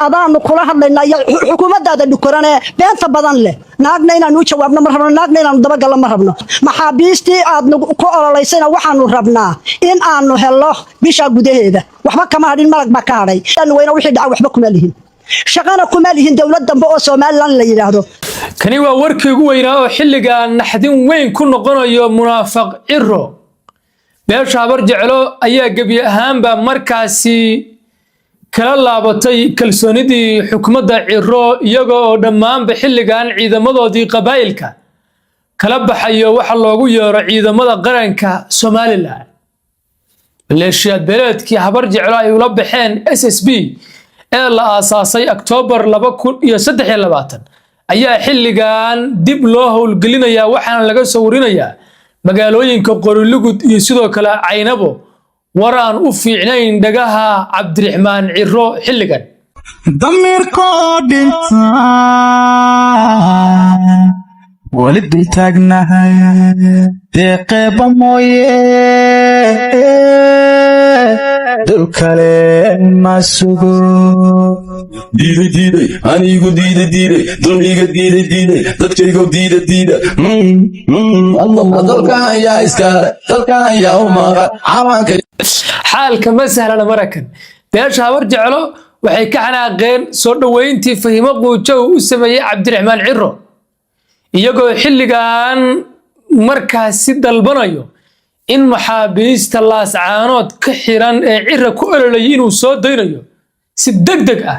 Adaanu kula hadlaynaa iyo xukuumaddaada dhukoranee beenta badan leh. Naagna inaanu u jawaabno ma rabno, naagna inaanu dabagallo ma rabno. Maxaabiistii aad ku ololaysayna waxaanu rabnaa in aanu hello bishaa gudaheeda. Waxba kama hadhin, malag baa ka hadhay. Weyna wixii dhaca waxba kuma lihin, shaqana kuma lihin dowlad dambe oo Somaliland la yidhaahdo. Kani waa warkii ugu weynaa oo xilligaa naxdin weyn ku noqonayo munaafaq Ciro. Beesha Habar Jeclo ayaa gebi ahaanba markaasi kala laabatay kalsoonidii xukuumadda Ciro, iyaga oo dhammaanba xilligan ciidamadoodii qabaa'ilka kala baxayo waxa loogu yeero ciidamada qaranka Somaliland. Maleeshiyaad beeleedkii Habar Jeclo ay ula baxeen SSB ee la aasaasay Oktoobar 2023 ayaa xilligan dib loo howlgelinayaa, waxaana laga soo warinayaa magaalooyinka Qorilugud iyo sidoo kale Caynabo war aan u fiicnayn dhagaha Cabdiraxmaan Ciro xilligan. Damiirkoo dhinta weli dul taagnahay, deeqeeba mooye dul kale ma sugo. Diiday, diiday, anigu diiday, diiday, dulmiga diiday, diiday, dadkaygo diida, diida. Dalkan ayaa iskale, dalkan ayaa u maqan calanka. Xaalka ma sahlana marakan. Beesha Habar Jeclo waxay ka xanaaqeen soo dhoweyntii Fahimo Quujo uu u sameeyey Cabdiraxmaan Ciro, iyagoo xilligan markaasi dalbanayo in maxaabiista Laascaanood ka xiran ee Cira ku ololayay inuu soo daynayo si deg deg ah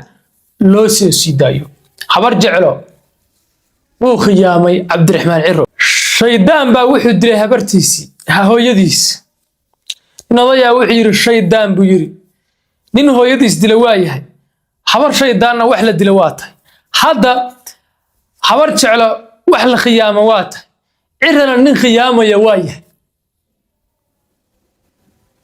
loo soo sii daayo. Habar Jeclo wuu khiyaamay Cabdiraxmaan Ciro. Shaydaan baa wuxuu dilay habartiisii, hooyadiis. Nin odayaa wuxuu yidhi, "Shaydaan," buu yidhi, "nin hooyadiis dila waa yahay, habar shaydaanna wax la dila waa tahay." Hadda Habar Jeclo wax la khiyaama waa tahay, Cirana nin khiyaamaya waa yahay.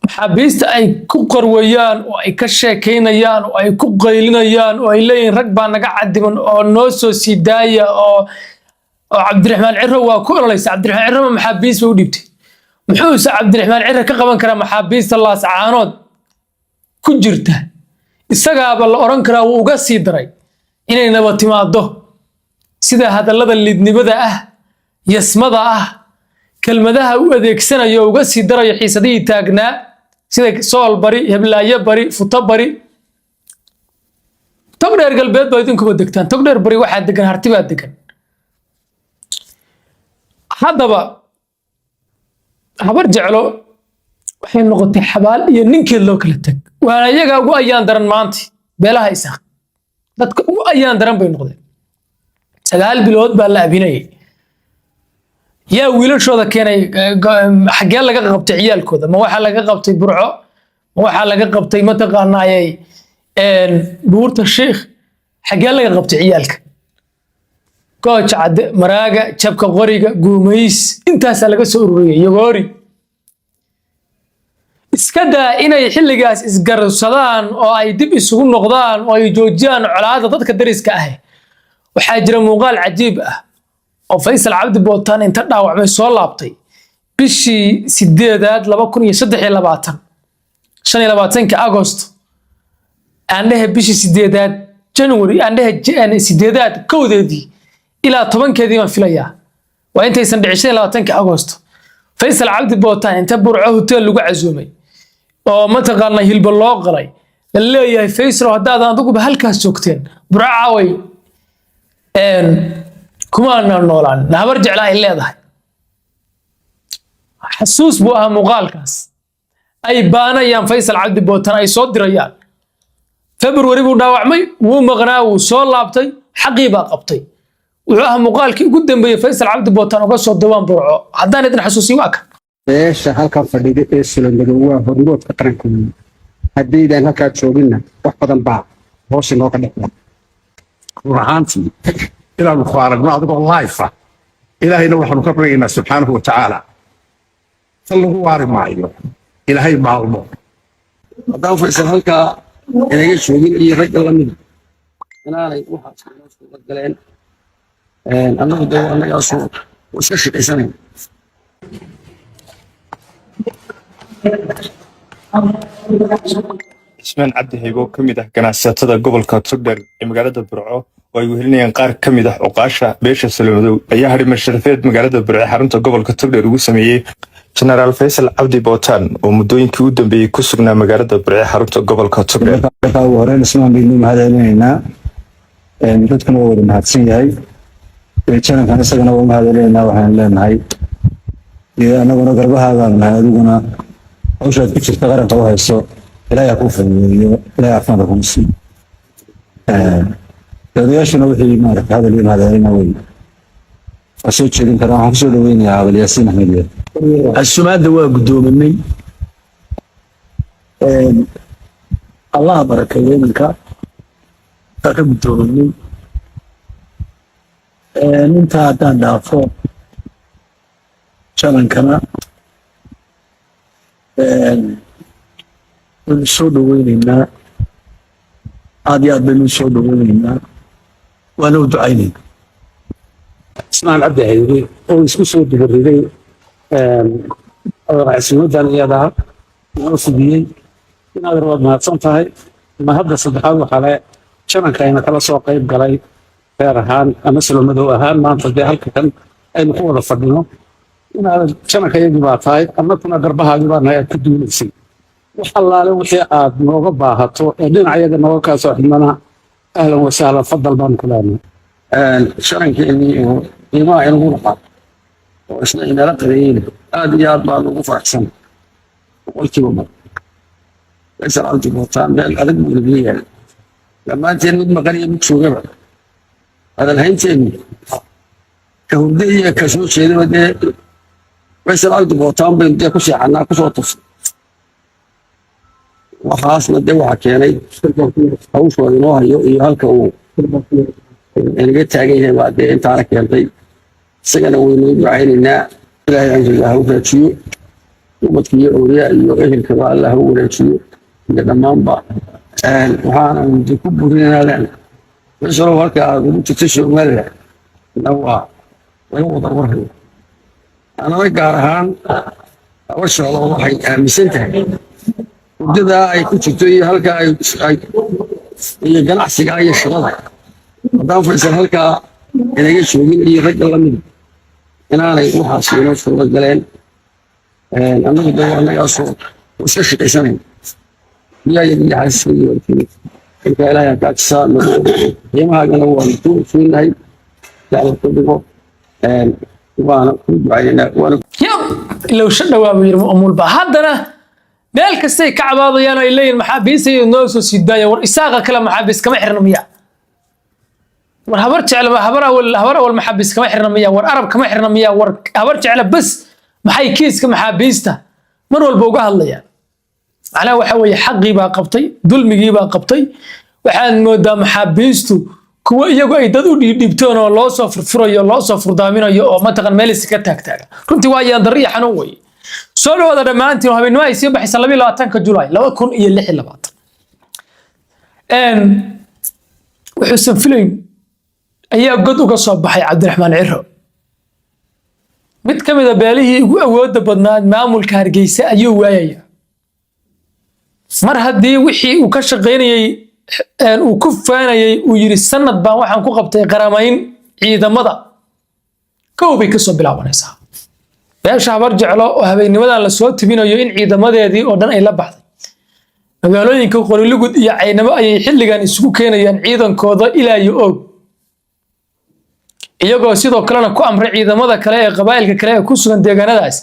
Maxaabiista ay ku qarwayaan oo ay ka sheekaynayaan oo ay ku qaylinayaan oo ay leeyihiin rag baa naga cadiban oo noo soo sii daaya oo Cabdiraxmaan Ciro waa ku ololaysa. Cabdiraxmaan Ciro ma maxaabiis ba u dhiibtay? Muxuuse Cabdiraxmaan Ciro ka qaban karaa maxaabiista Laascaanood ku jirta? Isagaaba la odhan karaa wuu uga sii daray inay naba timaado, sida hadallada liidnimada ah, yasmada ah, kelmadaha u adeegsanayo uga sii darayo xiisadihii taagnaa, sida Sool bari, Heblaayo bari, Futo bari. Togdheer galbeed baa idinkuba degtaan, Togdheer bari waxaa degan Harti baa degan. Haddaba Habar Jeclo waxay noqotay xabaal iyo ninkeed loo kala tag, waana iyaga ugu ayaan daran maanta. Beelaha Isaaq dadka ugu ayaan daran bay noqdeen. 9 bilood baa la abinayay. Yaa wiilashooda keenay? Xaggee laga qabtay ciyaalkooda? Ma waxaa laga qabtay Burco? Ma waxaa laga qabtay, mataqaanaayey, Buurta Sheikh? Xaggee laga qabtay ciyaalka? Gooja Cadde, Maraaga, Jabka Qoriga, Guumays, intaasaa laga soo ururiyey, Yogoori. Iska daa inay xilligaas isgarsadaan oo ay dib isugu noqdaan oo ay joojiyaan colaadda dadka dariska ah. Waxaa jira muuqaal cajiib ah oo Faysal Cabdi Bootaan inta dhaawacmay soo laabtay bishii sideedaad 2023, 25-ka Agost aan dhehe, bishii sideedaad, January aan dhehe, sideedaad 1-deedii ilaa 10-keedii baan filayaa, waa intaysan dhicin 25-ka Agost. Faysal Cabdi Bootaan inta Burco hotel lagu casuumay oo mataqaana hilba loo qalay, la leeyahay, "Faysal, haddaadan adiguba halkaas joogteen, Burco caaway kumaana noolaan," Habar Jecla ay leedahay. Xasuus buu ahaa muuqaalkaas ay baanayaan Faysal Cabdi Bootaan ay soo dirayaan. February buu dhaawacmay, wuu maqnaa, wuu soo laabtay, xaqii baa qabtay. Wuxuu ahaa muuqaalkii ugu dambeeyey Faysal Cabdi Bootaan uga soo dawaan Burco. Haddaan idin xasuusiyo, waa kan. Beesha halkan fadhida ee Sulanmadow waa hormoodka qaranka weeye. Haddaydaan halkaa jooginna, wax badan baa hoos inooga dhexda. Run ahaantii, inaanu ku aragno adigoo live ah, Ilaahayna waxaanu ka baryaynaa subxaanahu wa tacaala tan lagu waari maayo, Ilaahay maalmo. Haddaan Faysal halkaa inaga joogin iyo ragga lamida, inaanay waxaas inoo suura galeen. Annagu dee annagaasoo iska shaqaysanayna. Cismaan Cabdi Haybo, ka mid ah ganacsatada gobolka Togdheer ee magaalada Burco, oo ay wehelinayaan qaar ka mid ah cuqaasha beesha Salomadow, ayaa hadhima sharafeed magaalada Burco ee xarunta gobolka Togdheer ugu sameeyey Jenaraal Faysal Cabdi Bootaan, oo muddooyinkii u dambeeyey ku sugnaa magaalada Burco ee xarunta gobolka Togdheer. Marka ugu horeyn, Ismaan baynu mahad celinaynaa. Dadkuna waa wada mahadsan yahay. Janankan isagana waa mahad celinaynaa. Waxaan leenahay, anaguna garbahaagaan nahay, adiguna hawshaad ku jirta qaranka u hayso Ilaahay ha kuu fududeeyo, Ilaahay caafimaadka kuu siiyo. Odayaashuna wixii maaragta hadal iyo mahad celina way waa soo jeedin karaan. Waxaan kusoo dhaweynayaa Abal Yaasiin Axmed Yeer. Casumaadda waa guddoominay. Allaha barakeeyo iminka waa ka guddoominay. Intaa haddaan dhaafo, janankana waynu soo dhaweyneynaa, aad iyo aad baynu soo dhaweyneynaa, waana u ducayneynaa. Ismaan Cabdi Haybe oo isku soo dubariday casuumadan iyadaa noo fidiyey, inaad waad mahadsan tahay. Ma hadda saddexaad waxaa le jananka ayna kala soo qayb galay reer ahaan ama Salomadow ahaan. Maanta dee halka kan aynu ku wada fadhino, inaad jananka iyagii baa tahay, annaguna garbahaagii baa nahay aad ku duulaysay. Wax allaale wixii aad nooga baahato ee dhinacayaga nooga kaa soo xidhmana, ahlan wasahlan, fadal baan ku leenahay. Sharankeenii oo qiimaha inagu lahaa oo isna inala qareeyeyna, aad iyo aad baan ugu faraxsan 100%. Faysal Cabdi Bootaan meel adag buu inaga yahay dhammaanteen, mid maqan iyo mid joogaba. Hadalhaynteennu ka hurdo iyo ka soo jeedaba dee Faysal Cabdi Bootaan baynu dee ku seexanaa, kusoo tusay. Waxaasna dee waxaa keenay hawshooda inoo hayo iyo halka uu inaga taagan yahay baa dee intaana keentay. Isagana waynu ducaynaynaa, Ilaahay cimriga ha u raajiyo, ubadka iyo awliyaa iyo ehelkaba Allah ha u wanaajiyo iyo dhammaanba. Waxaanan ku burinaynaa leenahay, Faysalow, halka aad ugu jirto Somaliland na waa laga wada warhayo. Anana gaar ahaan hawshooda waxay aaminsan tahay hurdadaa ay ku jirto iyo halka ay iyo ganacsiga iyo shaqada. Haddaan Faysal halkaa inaga joogin iyo ragga lamid, inaanay waxaas inoo suuro galeen. Annagu de waa annagaasoo iska shaqaysanayn miyaa iyo xaasaskayga. Marka Ilaahay ha kaajisaa, qiimahaagana waanu ku ogsoonnahay, jacla ku dhigo, waana ku ducaynaynaa, waana Yab ilowsho dhawaa buu yidhi Mu'amulba. Haddana meel kastay ka cabaadayaan oo ay leeyihin maxaabiista iyo noo soo sii daaya. War Isaaqa kale maxaabiis kama xirna miya? War Habar Jecle, Habar Awal maxaabiis kama xirna miya? War Arab kama xirna miya? War Habar Jecle bas maxay kiiska maxaabiista mar walba uga hadlayaan? Macnaha waxa weeye, xaqii baa qabtay, dulmigii baa qabtay. Waxaad moodaa maxaabiistu kuwo iyagu ay dad u dhiibdhiibtoon oo loo soo furfurayo, loo soo furdaaminayo, oo mataqan meel iska taagtaaga. Runtii waa yaandarro iyo xanuun weeye. Soo dhawaada dhammaantiin. Oo habeenimo ay sii baxaysa 22-ka Julaay 2026. Wuxuusan filayn ayaa god uga soo baxay Cabdiraxmaan Ciro. Mid ka mid a beelihii ugu awoodda badnaa maamulka Hargeysa ayuu waayaya mar haddii wixii uu ka shaqaynayey, uu ku faanayey, uu yidhi sanad baan waxaan ku qabtay qaramayn ciidamada. Kow bay kasoo bilaabanaysaa beesha Habar Jeclo, oo habeennimadan lasoo tibinayo in ciidamadeedii oo dhan ay la baxday magaalooyinka Qorilugud iyo Caynabo. Ayay xilligan isugu keenayaan ciidankooda ilaa iyo Og, iyagoo sidoo kalena ku amray ciidamada kale ee qabaa'ilka kale ee ku sugan deegaanadaas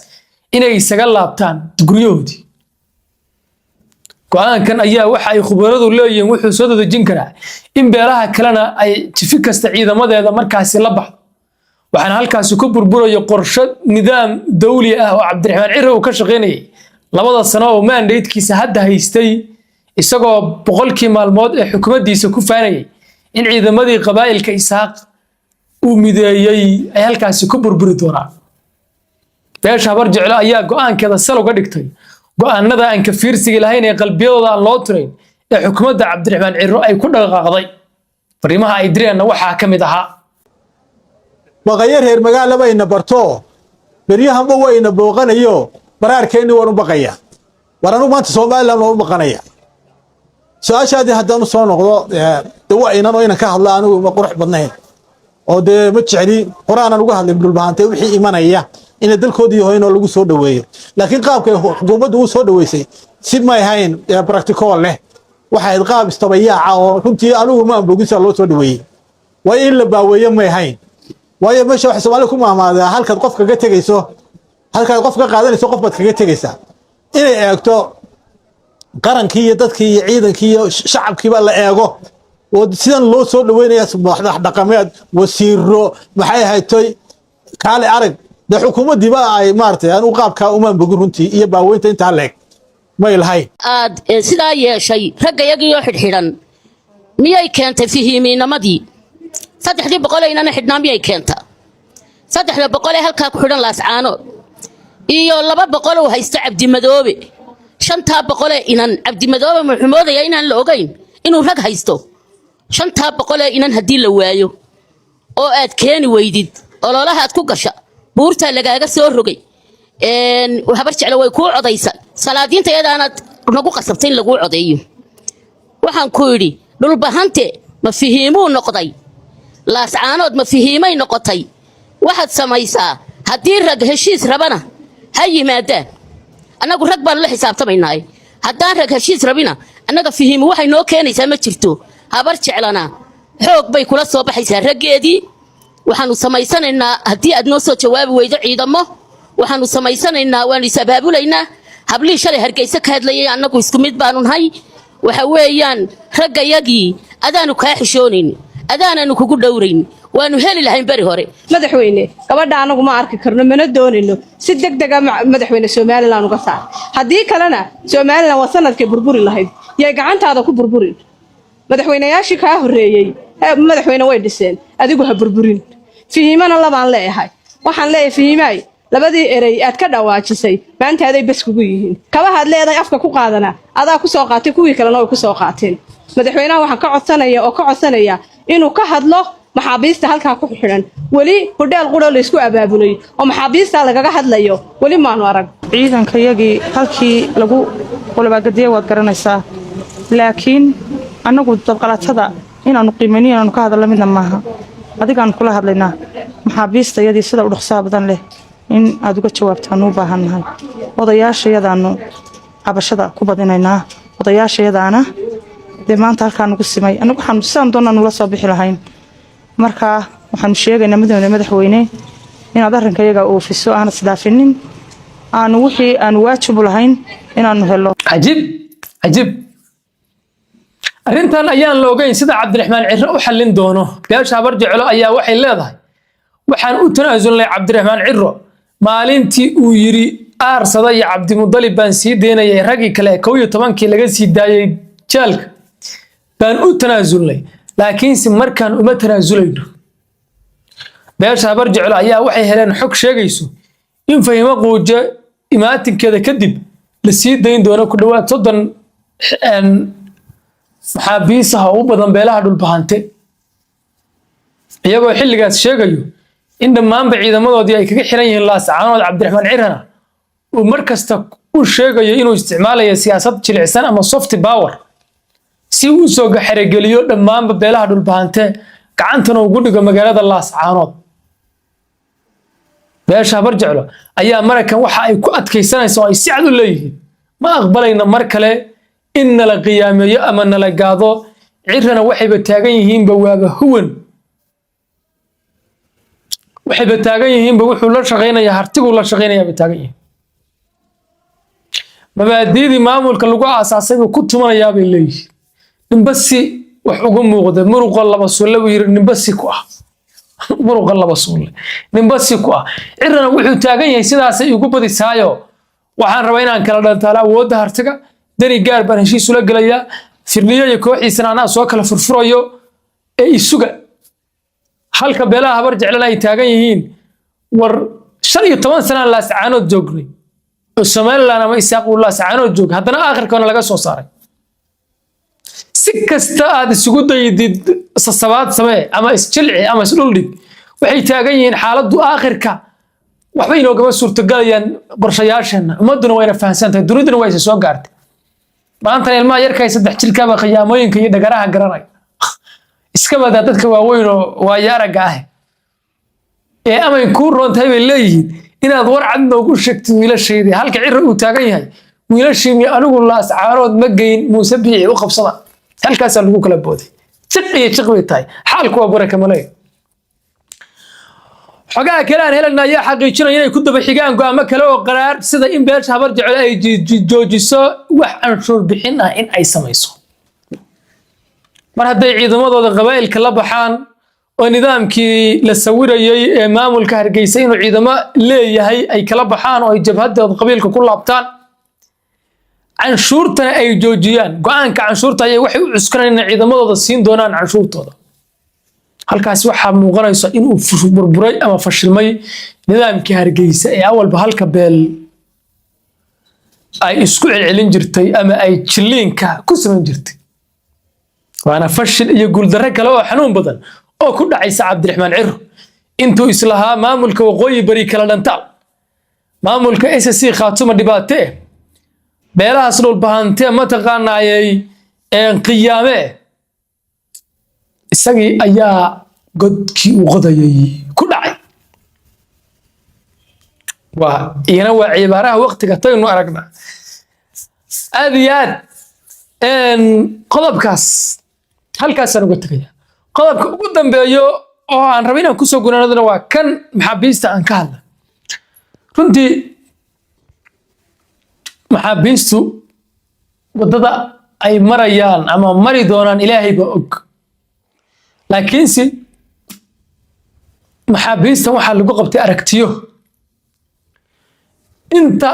inay isaga laabtaan guryahoodii. Go-aankan ayaa waxa ay khubaradu leeyihiin wuxuu soo dadejin karaa in beelaha kalena ay jifi kasta ciidamadeeda markaasi la baxdo, waxaana halkaasi ku burburayo qorshe nidaam dawli ah oo Cabdiraxmaan Cire uu ka shaqaynayay 2-da sano oo mandatekiisa hadda haystay, isagoo 100-kii maalmood ee xukuumaddiisa ku faanayay in ciidamadii qabaa'ilka Isaaq uu mideeyey ay halkaasi ku burburi doonaan. Beesha Habar Jeclo ayaa go-aankeeda sal uga dhigtay go-aanada aan ka fiirsiga lahayn ee qalbiyadooda aan loo tirayn ee xukuumadda Cabdiraxmaan Ciro ay ku dhaqaaqday. Fariimaha ay direenna waxaa ka mid ahaa: Baqayo reer magaalaba ina barto, beryahanba waa ina booqanayo, baraarkeenni waan u baqaya. War anugu maanta Somaliland waan u baqanaya. Su-aashaadii haddaan soo noqdo, de waa inan oo inan ka hadla anigu ma qurux badnayn, oo dee ma jecli. Horaanan uga hadlay Dhulbahantay wixii imanaya inay dalkoodii yahoyn oo lagu soo dhoweeyo, laakiin qaabkay xukuumaddu u soo dhoweysay si may ahayn practical leh. Waxay ahayd qaab istabayaaca oo runtii anigu ma ambogisa loo soo dhoweeyey, waayo in la baaweeye may ahayn. Waayo meesha waxay Soomaalida ku maamaadaa, halkaad qof kaga tegayso, halkaad qof ka qaadanayso, qof baad kaga tegaysaa. Inay eegto qarankii iyo dadkii iyo ciidankii iyo shacabkiiba la eego, oo sidan loo soo dhaweynaya, madax dhaqameed, wasiiro, maxay ahayd, kaale arag, dee xukuumaddiiba ay maaragtay. Anigu qaabkaa umaan bogin runtii, iyo baaweynta intaa leeg may lahayn. Aad sidaa yeeshay, raggayagiioo xidhxidhan miyay keentay? Fihiimiinamadii 300 aynana xidhnaa miyay keenta? 300 ee halkaa ku xidhan Laascaanood iyo 200 uu haysto Cabdimadoobe, 500-ee inan, Cabdimadoobe muxuu moodayaa inaan la ogayn inuu rag haysto? 500-ee inan haddii la waayo oo aad keeni weydid, ololahaad ku gasha buurtaa lagaaga soo rogay. Habar Jeclo way kuu codaysa, salaadiinta iyadaanaad nagu qasabtay in laguu codeeyo. Waxaan ku idhi, Dhulbahante ma fihiimuu noqday? Laascaanood ma fihiimay noqotay? Waxaad samaysaa, haddii rag heshiis rabana ha yimaadaan, annagu rag baanu la xisaabtamaynaaye. Haddaan rag heshiis rabina, annaga fihiimu waxay noo keenaysaa ma jirto. Habar Jeclana xoog bay kula soo baxaysaa raggeedii. Waxaanu samaysanaynaa, haddii aad noo soo jawaabi weydo, ciidamo waxaanu samaysanaynaa, waanu is abaabulaynaa. Hablihii shalay Hargeysa ka hadlayay annagu isku mid baanu nahay. Waxa weeyaan, raggayagii adaanu kaa xishoonayn, adaanaanu kugu dhowrayn, waanu heli lahayn beri hore. Madaxweyne, gabadha anagu ma arki karno, mana doonayno. Si deg dega, madaxweyne, Somaliland uga saar. Haddii kalena Somaliland waa sanadkay burburi lahayd, yay gacantaada ku burburin. Madaxweynayaashii kaa horreeyey, madaxweyne, way dhiseen, adigu ha burburin. Fihiimana labaan leeyahay. Waxaan leeyahay, Fihiimaay, labadii erey aad ka dhawaajisay maanta aday bes kugu yihiin. Kabahaad leedahay afka ku qaadana adaa ku soo qaatay, kuwii kalena way ku soo qaateen. Madaxweynaha waxaan ka codsanaya oo ka codsanaya inuu ka hadlo maxaabiista halkaa ku xidhan. Weli hudheel quroo laysku abaabulay oo maxaabiista lagaga hadlayo weli maanu arag. Ciidankayagii halkii lagu qulabaagadiya waad garanaysaa, laakiin annagu dabqalatada inaannu qiimayno, inaanu ka hadallo midna maaha. Adigaannu kula hadlaynaa. Maxaabiistayadii sida u dhaqsaha badan leh in aad uga jawaabtaanu u baahannahay. Odayaashayadaannu cabashada ku badinaynaa, odayaashayadaana dee maanta halkaa nugu simay. Annagu waxaanu sidaan doonaa nula soo bixi lahayn. Marka waxaanu sheegaynaa, mudane madaxweyne, inaad arrinkayaga oofiso, aanad isdhaafinin, aanu wixii aanu waajib u lahayn inaanu helo. Cajiib, cajiib. Arrintan ayaan la ogeyn sida Cabdiraxmaan Cirro u xallin doono. Beesha Habar Jeclo ayaa waxay leedahay, waxaan u tanaasulnay Cabdiraxmaan Cirro maalintii uu yidhi aarsada iyo Cabdimudalib baan sii deynayay, raggii kale 11-kii laga sii daayey jaalka baan u tanaasulnay, laakiinse markaan uma tanaasulayno. Beesha Habar Jeclo ayaa waxay heleen xog sheegayso in Fahimo Quuje imaatinkeeda kadib la sii dayn doono ku dhowaad 30 maxaabiisaha oo u badan beelaha Dhulbahante, iyagoo xilligaas sheegayo in dhammaanba ciidamadoodii ay kaga xiran yihiin Laascaanood. Cabdiraxmaan Cirana uu mar kasta u sheegayo inuu isticmaalayo siyaasad jilicsan ama soft power si uu usoo xerogeliyo dhammaanba beelaha Dhulbahante, gacantana ugu dhigo magaalada Laascaanood. Beesha Habar Jeclo ayaa maraykan waxa ay ku adkaysanaysa oo ay si cad u leeyihiin, ma aqbalayno mar kale in nala qiyaameeyo ama nala gaado. Cirana waxayba taagan yihiinba waaba huwan, waxayba taagan yihiinba wuxuu la shaqaynayaa Hartiguu la shaqaynayaa bay taagan yihiin. Mabaadiidii maamulka lagu aasaasay buu ku tumanayaa bay leeyihiin. Ninba si wax uga muuqda, muruqa laba sulle buu yiri, ninba si ku ah, muruqa laba suulle ninba si ku ah. Cirana wuxuu taagan yahay, sidaasay igu badisaayo, waxaan rabaa inaan kala dhantaalo awoodda Hartiga. Dani gaar baan heshiis ula gelayaa, Firniyo iyo kooxiisana anaa soo kala furfurayo ee isuga. Halka beelaha Habar Jeclana ay taagan yihiin, war 15 sanaan Laascaanood joognay oo Somaliland ama Isaaq uu Laascaanood joogay, haddana aakhirkoona laga soo saaray. Si kasta aad isugu daydid, sasabaad samee ama isjilci ama isdhuldhig, waxay taagan yihiin xaaladdu aakhirka waxba inoogama suurtogalayaan qorshayaasheenna. Ummadduna wayna fahansan tahay, duniduna waa isa soo gaartay. Maantana ilmaha yarkay 3 jirkaaba khiyaamooyinka iyo dhagaraha garanaya, iska badaa dadka waaweyn oo waayo aragga ah. Ee amay kuu roon tahay bay leeyihiin inaad war cad noogu sheegtid wiilashaydii. Halka Ciro uu taagan yahay, wiilashiini anigu Laascaanood ma geyn, Muuse Biixi u qabsada. Halkaasaa lagu kala booday. Jiq iyo jiq bay tahay, xaalku waa baraka maley. Xogaha kale aan helayna ayaa xaqiijinaya inay ku daba xigaan go'aamo kale oo qaraar, sida in beesha Habar Jecel ay joojiso wax canshuur bixin ah in ay samayso. Mar hadday ciidamadooda qabaa'ilka la baxaan oo nidaamkii la sawirayey ee maamulka Hargeysa inuu ciidamo leeyahay ay kala baxaan oo ay jabhadooda qabiilka ku laabtaan, canshuurtana ay joojiyaan, go'aanka canshuurta ayay waxay u cuskanayaan inay ciidamadooda siin doonaan canshuurtooda. Halkaasi waxaa muuqanaysa inuu burburay ama fashilmay nidaamkii Hargeysa ee awalba halka beel ay isku celcelin jirtay ama ay jilliinka ku samayn jirtay. Waana fashil iyo guuldarro kale oo xanuun badan oo ku dhacaysa Cabdiraxmaan Ciro. Intuu islahaa maamulka Waqooyi Bari kala dhantaal, maamulka SSC Khaatuma dhibaate, beelahaas Dhulbahante mataqaanaayay qiyaame, isagii ayaa godkii uu qodayay ku dhacay. Waa iyana waa cibaaraha waqtiga taynu aragnaa aad iyo aad. Qodobkaas halkaasaan uga tegaya. Qodobka ugu dambeeyo oo aan rabo inaan kusoo gunaanadona waa kan maxaabiista aan ka hadla. Runtii maxaabiistu waddada ay marayaan ama mari doonaan Ilaahay baa og, laakiinse maxaabiistan waxaa lagu qabtay aragtiyo. Inta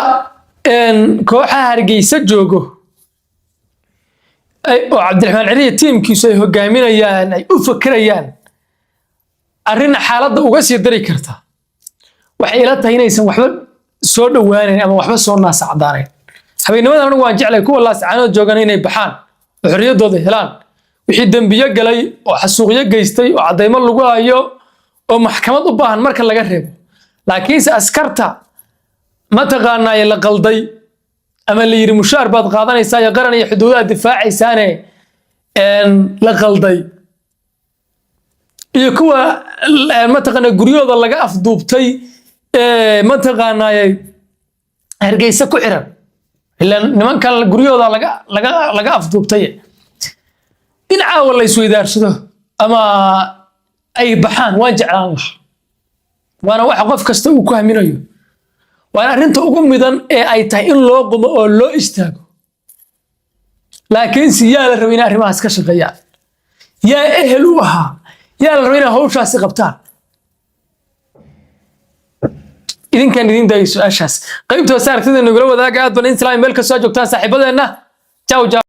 kooxaha Hargeysa joogo oo Cabdiraxmaan Ciriya tiimkiisu ay hogaaminayaan ay u fakerayaan arrin xaaladda uga sii dari karta, waxay ila tahay inaysan waxba soo dhowaanayn ama waxba soo naasacdaanayn. Habeennimadan anigu waan jeclay kuwa Laascaanood joogana inay baxaan oo xorriyaddooda helaan. Wixii dembiyo galay oo xasuuqyo geystay oo caddaymo lagu hayo oo maxkamad u baahan marka laga reebo, laakiinse askarta mataqaanaaye la qalday ama la yidhi mushaar baad qaadanaysaa iyo qaran iyo xuduudaha difaacaysaane la qalday, iyo kuwa mataqaanaa guryahooda laga afduubtay, mataqaanaaye Hargeysa ku xiran, ilaan nimankan guryahooda laga afduubtay, in caawa la isweydaarsado ama ay baxaan waan jeclaan lahaa. Waana waxa qof kasta uu ku haminayo, waana arrinta ugu midan ee ay tahay in loo qumo oo loo istaago. Laakiinse yaa la rabay inay arrimahaas ka shaqeeyaan? Yaa ehel u ahaa? Yaa la rabay inay hawshaasi qabtaan? Idinkaan idin daayay su-aashaas. Qaybta hoose aragtida nagula wadaaga. Aad baan inslaam meel kastoo aad joogtaan saaxiibadeenna. Ciao ciao.